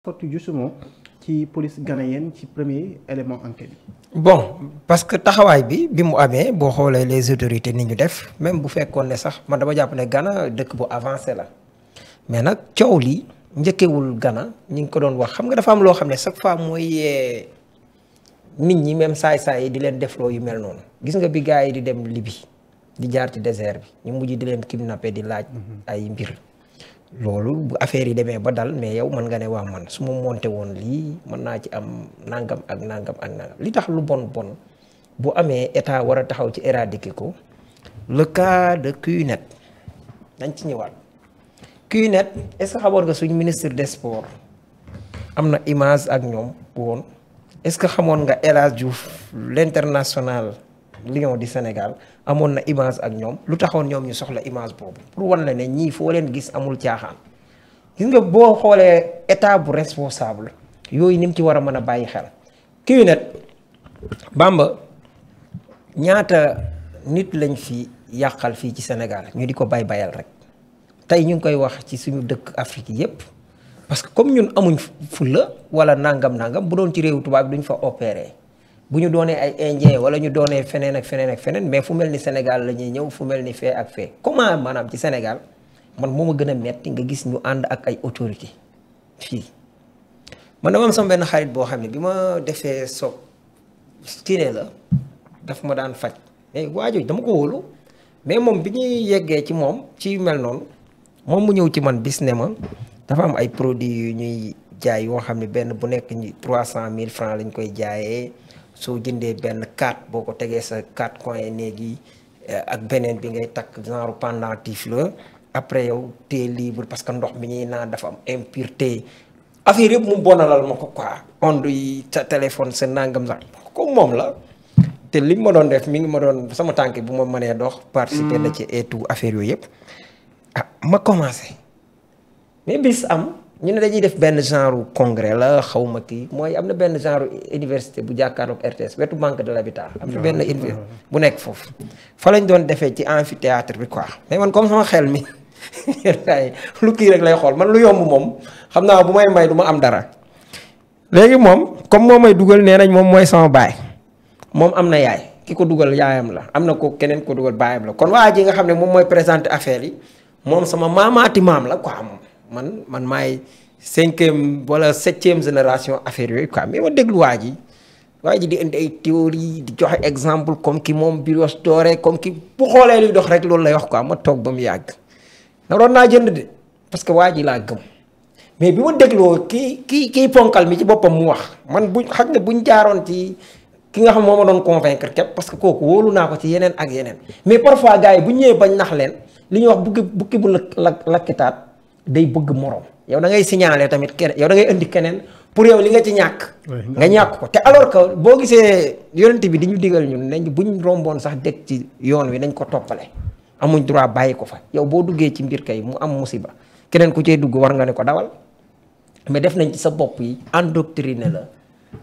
fortu justement ci police ghanéenne ci premier élément enquête bi. bon parce que taxawaay bi mu amee boo xoolee les autorités ni ñu def même bu fekkoon ne sax man dama jàpp ne Ghana dëkk bu avancé la mais nag coow li njëkkewul Ghana ñi ngi ko doon wax xam nga dafa am loo xam ne chaque fois mooy nit ñi même saay-saay yi di leen defloo yu mel noonu gis nga bi gars yi di dem Libye di jaar ci désert bi ñu mujj di leen kidnappé di laaj ay mbir loolu bu affaire yi demee ba dal mais yow mën nga ne waa man su ma monté woon lii mën naa ci am nangam ak nangam ak nangam li tax lu bon bu amee état war a taxaw ci éradiquer ko le cas de QNet dañ ci ñëwaat QNet est-ce que xamoon nga suñu ministre des sports am na image ak ñoom woon est-ce que xamoon nga El Hadj Diouf l'international Lion du Sénégal amoon na image ak ñoom lu taxoon ñoom ñu soxla image boobu pour wan la ne ñii foo leen gis amul caaxaan gis nga boo xoolee état bu responsable yooyu ni mu ci war a mën a bàyyi xel. QNet Bamba ñaata nit lañ fi yàqal fii ci Sénégal ñu di ko bayal rek tey ñu ngi koy wax ci suñu dëkk Afrique yépp parce que comme ñun amuñ fulla wala nangam bu doon ci réew tubaab duñ fa opérer. bu ñu doonee ay indien wala ñu doonee feneen ak feneen mais fu mel ni Sénégal la ñuy ñëw fu mel ni fee ak fee comment maanaam ci Sénégal man moo ma gën a metti nga gis ñu ànd ak ay autorité fii man dama am sama benn xarit boo xam ne bi ma defee soog kiné la daf ma daan faj mais waajoo dama ko wóolu mais moom bi ñuy yeggee ci moom ci mel noonu moom mu ñëw ci man bis ne ma dafa am ay produits yu ñuy jaay yoo xam ne benn bu nekk 300 000 francs lañ koy jaayee soo jëndee benn 4 boo ko tegee sa 4 coins néegi ak beneen bi ngay takk genre pendentif la après yow t'es libre parce que ndox mi ñuy naan dafa am impureté affaire yëpp mu bonalal ma ko quoi onde yi sa téléphone sa nangam sax comme moom la te li ma doon def mi ngi ma doon sama tànk bu ma mënee dox participer na ci et tout affaire yooyu yëpp ma commencé mais bis am ñu ne dañuy def benn genre congrès la xawma kii mooy am na benn genre université bu jàkkaarloog RTS wetu banque de l'habitat am na benn université bu nekk foofu fa lañ doon defee ci amphithéâtre bi quoi mais man comme sama xel mi lu kii rek lay xool man lu yomb moom xam naa bu may du ma am dara léegi moom comme moo may dugal nee nañ moom mooy sama baay moom am na yaay ki ko dugal yaayam la am na ko keneen ko dugal baayam la kon waa ji nga xam ne moom mooy présenter affaire yi moom sama maamaati maam la quoi man maay 5e wala 7e génération affaire yooyu quoi mais ma déglu waa ji di indi ay théorie di joxe exemple comme ki moom Brioche Dorée comme ki bu xoolee luy dox rek loolu lay wax quoi ma toog ba mu yàgg naroon naa jënd de parce que waa ji laa gëm mais bi ma dégloo kii ponkal mi ci boppam mu wax man xaj na buñ jaaroon ci ki nga xam moo ma doon convaincre képp parce que kooku wóolu naa ko ci yeneen ak yeneen mais parfois gars yi bu ñëwee bañ nax leen li ñuy wax bukki bu lakkitaat day bëgg morom yow da ngay signaler tamit keneen yow da ngay indi keneen pour yow li nga ci ñàkk nga ñàkk ko te alors que boo gisee yonent bi di ñu digal ñun nañ buñ romboon sax dëkk ci yoon wi nañ ko toppale amuñ droit bàyyi ko fa yow boo duggee ci mbir kay mu am musiba keneen ku cee dugg war nga ne ko dawal mais def nañ ci sa bopp yi endoctriné la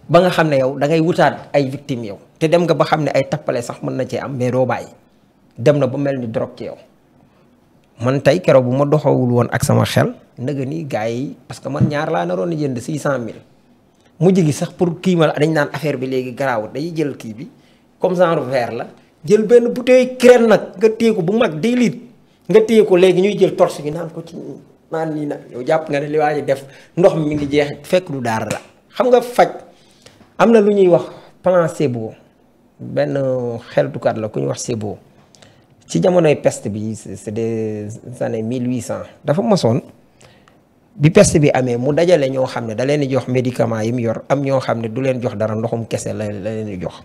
ba nga xam ne yow da ngay wutaat ay victimes yow te dem nga ba xam ne ay tappale sax mën na cee am mais doo bàyyi dem na ba mel ni drogue ci yow man tey keroog bu ma doxawul woon ak sama xel ndëgë ni gars yi parce que man ñaar laa naroon a jënd 600 000 mujj gi sax pour kii ma dañ naan affaire bi léegi garaawut dañuy jël kii bi comme genre verre la jël benn bouteille crème nag nga téye ko bu mag 10 litres nga téye ko léegi ñuy jël torche gi naan ko ci naan nii nag yow jàpp nga ne li waa ji def ndox mi ngi jeex fekk du dara la xam nga faj am na lu ñuy wax placebo benn xeltukat la ku ñuy wax Sebo ci jamonoy peste bi c'est des années 1800 dafa mosoon bi peste bi amee mu dajale ñoo xam ne da leen di jox médicament yi mu yor am ñoo xam ne du leen jox dara ndoxum kese la leen di jox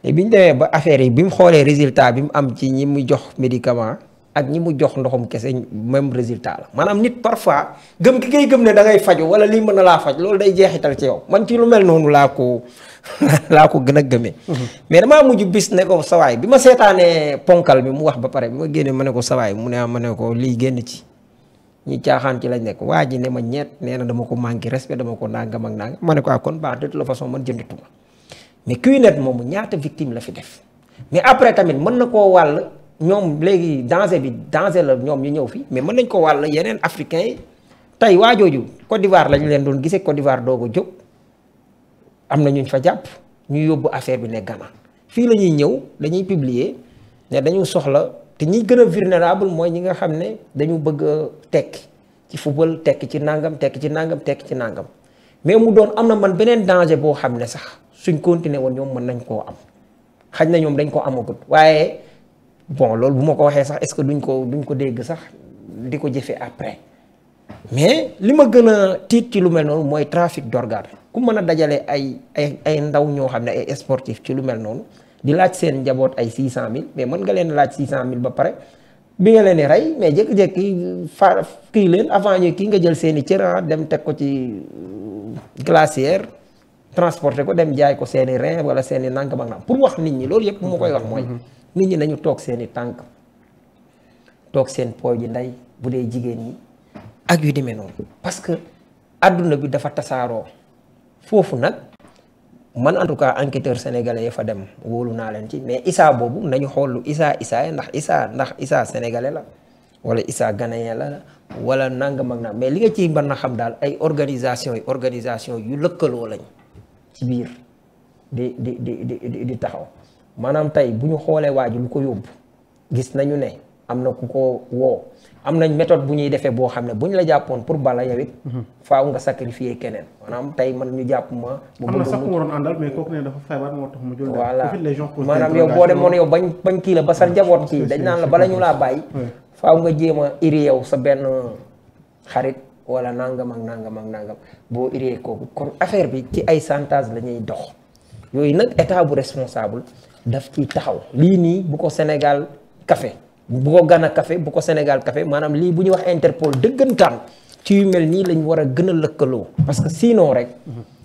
te bi ñu demee ba affaire yi bi mu xoolee résultat bi mu am ci ñi mu jox médicament ak ñi mu jox ndoxum kese même résultat la maanaam nit parfois gëm ki ngay gëm ne da ngay faju wala lii mën na laa faj loolu day jeexital ci yow man ci lu mel noonu laa ko gën a gëmee. mais damaa mujj bis ne ko sawaay bi ma seetaanee ponkal bi mu wax ba pare bi ma génnee ma ne ko sawaay mu ne ma ne ko lii génn ci ñi caaxaan ci lañ nekk waa ji ne ma ñeet nee na dama ko manqué respect dama ko nangam ak nangam ma ne ko kon baax de toute façon man jëndatuma mais QNet moomu ñaata victime la fi def mais après tamit mën na koo wàll ñoom léegi danger la ñoom ñu ñëw fi mais mën nañ ko wàll yeneen africains yi tey waa jooju Côte d'Ivoire lañ leen doon gisee Côte d'Ivoire doog a jóg am na ñu fa jàpp ñu yóbbu affaire bi ne Ghana fii la ñuy ñëw dañuy publier ne dañu soxla te ñi gën a vulnérable mooy ñi nga xam ne dañu bëgg a tekki ci football tekki ci nangam tekki ci nangam tekki ci nangam mais mu doon am na man beneen danger boo xam ne sax suñ continuer woon ñoom mën nañ koo am xaj na ñoom dañ ko amagut waaye bon loolu bu ma ko waxee sax est-ce que duñ ko dégg sax di ko jëfee après mais li ma gën a tiit ci lu mel noonu mooy trafic d'organes ku mën a dajale ay ndaw ñoo xam ne ay sportif ci lu mel noonu di laaj seen njaboot ay 600000 mais mën nga leen laaj 600000 ba pare bi nga leen di rey mais jékki-jékki kii leen avant ñu kii nga jël seen i cër dem teg ko ci glacière transporter ko dem jaay ko seen i rein wala seen i nangam ak nangam pour wax nit ñi loolu yëpp bu ma koy wax mooy nit ñi nañu toog seen i tànk toog seen pooj ji ndey bu dee jigéen ñi ak yu demee noonu parce que adduna bi dafa tasaaroo foofu nag man en tout cas enquêteur sénégalais yi fa dem wóolu naa leen ci mais Issa boobu nañu xool lu Issa ndax Issa sénégalais la wala Issa ghanéen la wala nangam ak nangam mais li nga ciy mën na xam daal ay organisation yu lëkkaloo lañ ci biir di taxaw maanaam tey bu ñu xoolee waa ji lu ko yóbbu gis nañu ne am na ku ko woo am nañ méthode bu ñuy defee boo xam ne bu ñu la jàppoon pour bala yow it faaw nga sacrifier keneen maanaam tey man ñu jàpp ma am na sax ku waroon àndal mais kooku ne dafa feebar moo tax mu jël voilà maanaam yow boo demoon yow bañ kii la ba sa njaboot kii dañ naan la bala ñu laa bàyyi faaw nga jéem a iri yow sa benn xarit wala nangam ak nangam boo iree kooku kon affaire bi ci ay chantage la ñuy dox yooyu nag état bu responsable daf ci taxaw lii nii bu ko Sénégal café bu ko Ghana café bu ko Sénégal café maanaam lii bu ñuy wax Interpol dëggantaan ci yu mel nii lañ war a gën a lëkkaloo parce que sinon rek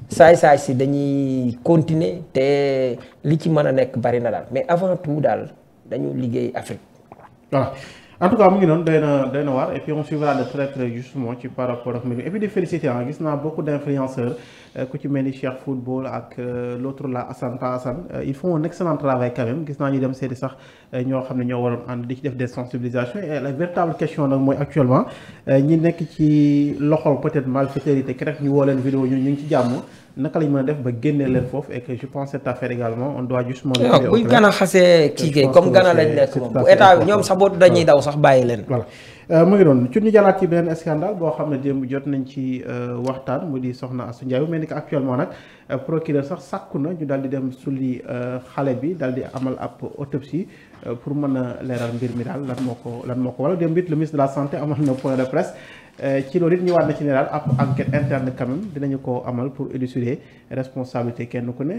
saay-saay si dañuy continuer te li ci mën a nekk bari na daal mais avant tout daal dañu liggéey Afrique. voilà en tout cas mu ngi noonu doy na waar et puis on suivra de très près justement ci par rapport ak mbir et puis di féliciter gis naa beaucoup d'influenceurs ku ci mel ni Cheikh Football ak l'autre là Assane ils font un excellent travail quand même gis naa ñu dem seeti sax ñoo xam ne ñoo waroon ànd di ci def des sensibilisations et la véritable question nag mooy actuellement ñi nekk ci loxol peut-être malfaiteurs yi te rek ñu woo leen vidéo ñu ngi ci jàmm naka lañ mën a def ba génnee leen foofu et que je pense cette affaire également on doit justement buy Ghana xasee kii comme Ghana lañ nekk moom bu état bi ñoom sax bootu dañuy daw sax bàyyi leen voilà mu ngi doon ci ñu jàllaat ci benn scandale boo xam ne démb jot nañ ci waxtaan mu di soxna Astou Ndiaye mel ni que actuellement nag procureur sax sàkku na ñu daal di dem sulli xale bi daal di amal ab autopsie pour mën a leeral mbir mi daal lan moo ko wala démb it le ministre de la santé amal na point de presse ci loolu it ñëwaat na ci ne daal ab enquête interne quand même dinañu ko amal pour élucider responsabilité kenn ku ne